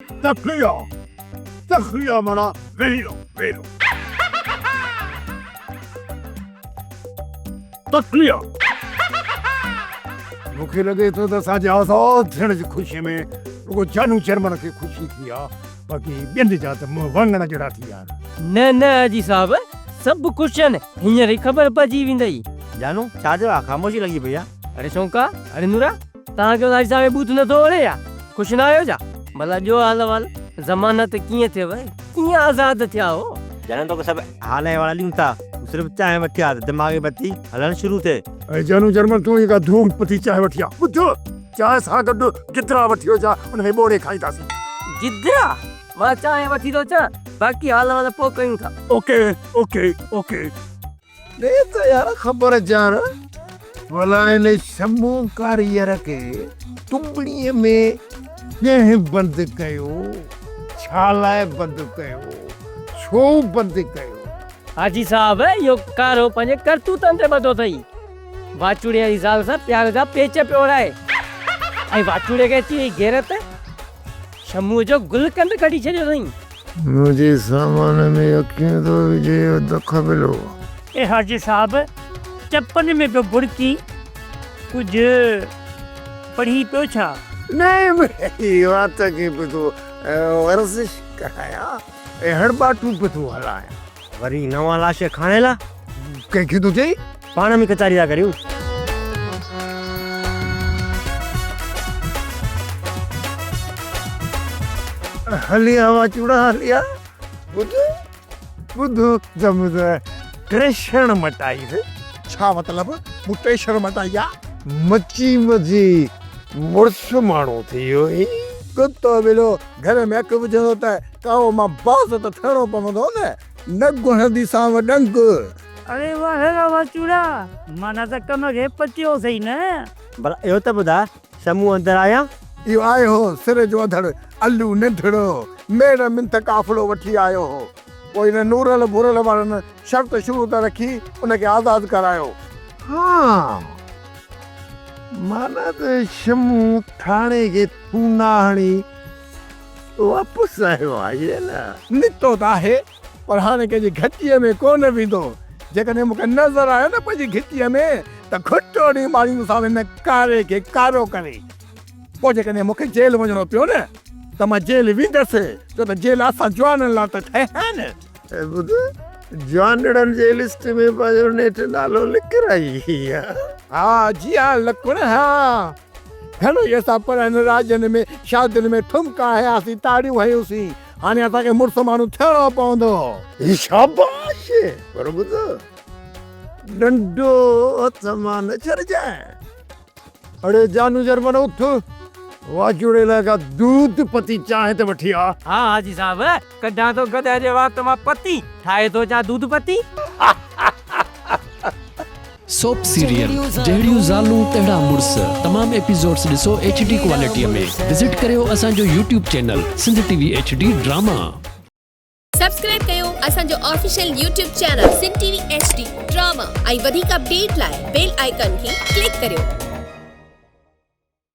تخليه، تخليه معنيٰ ويهي رهو، ويهي رهو. تخليه. مون کي لڳي ٿو ته اسان جي آزاد ٿيڻ جي خوشيء ۾ رڳو جانو چيئرمن کي خوشي ٿي آ، باقي ٻين جا ته منهن واڱڻ جهڙا ٿي ويا آهن. نه نه حاجي صاحب، سڀ خوش آهن، هينئر ئي خبر پئجي ويندئي. جانو، ڇا ٿيو آ، خاموشي لڳي پئي آ. اڙي شونڪا، اڙي نورا، توهان کي ان حاجي صاحب کي ٻوٿ نٿو وڻي يا خوش نه آهيو ڇا؟ ڀلا ڏيو حال احوال، ضمانت ڪيئن ٿيو، ڪيئن آزاد ٿيا هو؟ جانو توکي سڀ حال احوال ڏيون ٿا، تون صرف چانهه وٺي آ ته دماغي بتي هلڻ شروع ٿئي. اي جانو جرمن تون جيڪا ڌوم پتي چانهه وٺي آ، ٻڌ چانهه سان گڏ گدرا وٺي اچ ان ۾ ٻوڙي کائينداسين. گدرا؟ مان چانهه وٺي ٿو اچان، باقي حال احوال پوء ڪيون ٿا. Okay okay okay. ڏي ته يار خبر چار، ڀلا هن شمو ڪاريهر کي تنبڙيء ۾ ڪنهن بند ڪيو، ڇا لاء بند ڪيو، ڇو بند ڪيو؟ حاجي صاحب اهو ڪارو پنهنجي ڪرتوتن تي ٻڌو اٿئي. واچوڙي واري زال سان پيار جا پيچ پيو اڙائي ۽ واچوڙي کي اچي وئي غيرت، شموء جو گلقند ڪڍي ڇڏيو اٿئي. منهنجي سامان ۾ اکيون ٿو وجهي اهو دک بلو. اي حاجي صاحب چپن ۾ پيو بڙڪي ڪجهه پڙهين پيو ڇا؟ نه ڀئي وات کي پيو ٿو ورزش ڪرايان ۽ هڙٻاٽون پيو ٿو هلايان. وري نوان لاش کاڻي لا. ڪنهن کي ٿو چئين؟ پاڻ ۾ ڪچهري ٿا ڪريون. هلي آ واچوڙا هلي آ. ٻڌ ٻڌ ته مون ٽيشڻ مٽائي ٿي. ڇا مطلب؟ مون ٽيشڻ مٽائي آ؟ مچي مچي مڙس ماڻهو ٿي ويو آهين. ڪتو ٻلو گهر ۾ اک وجهندو ته ڪائو مان باز ته ٿيڻو پوندو نه. نه گهڻنديسانو ڏنگ. اڙي واهه را واچوڙا، معنيٰ ته ڪم کي پچيو اٿئي نه. ڀلا اهو ته ٻڌاء، شمون اندر آيا؟ اهو آيو هو سر جو اڌڙ، الو ننڍڙو، ميڙ منٿ قافلو وٺي آيو هو. پوء هن نورل ڀورل وارن شرط شروط رکي ان کي آزاد ڪرايو. ها، معنيٰ ته شمون ٿاڻي کي ٿونا هڻي واپس آيو آهي نه؟ نڪتو ته آهي، پر هاڻي ڪنهن جي گهٽيء ۾ ڪونه ويندو. جيڪڏهن مون کي نظر آيو نه پنهنجي گهٽيء ۾ ته گهٽو ڏئي ماريندوسانس هن ڪاري کي ڪارو ڪري. پوء جيڪڏهن مون کي جيل وڃڻو پيو نه ته مان جيل ويندس، ڇو ته جيل اسان جوانن لاء ته ٺهيا آهن. اي ٻڌ، جوانڙن جي لسٽ ۾ پنهنجو نيٺ نالو لکرائي ها. ها جيان لکڻ ها. گهڻو ئي اسان پراين راڄن ۾ شادين ۾ ٺمڪا هنياسين، تاڙيون هنيوسين. هاڻي اسان کي مڙس ماڻهو ٿيڻو پوندو. شاباش! پر ٻڌ، ڏنڊو هٿ مان نه ڇڏجانء. اڙي جانو جرمن اٿ، واجوڙي لاء ڪا دود پتي چانهه ته وٺي آ. ها حاجي صاحب، ڪڍان ٿو گڏهه جي وات مان پتي، ٺاهي ٿو اچان دود پتي. سوپ سيريل جهڙيون زالون تهڙا مڙس تمام ايپيسوڊس ڏسو ايڇ ڊي ڪوالٽي ۾ وزٽ ڪريو اسان جو YouTube channel Sindh T V H D drama. Subscribe ڪيو اسان جو official YouTube channel Sindh T V H D drama ۽ وڌيڪ اپڊيٽ لاء بيل آئيڪان کي ڪلڪ ڪريو.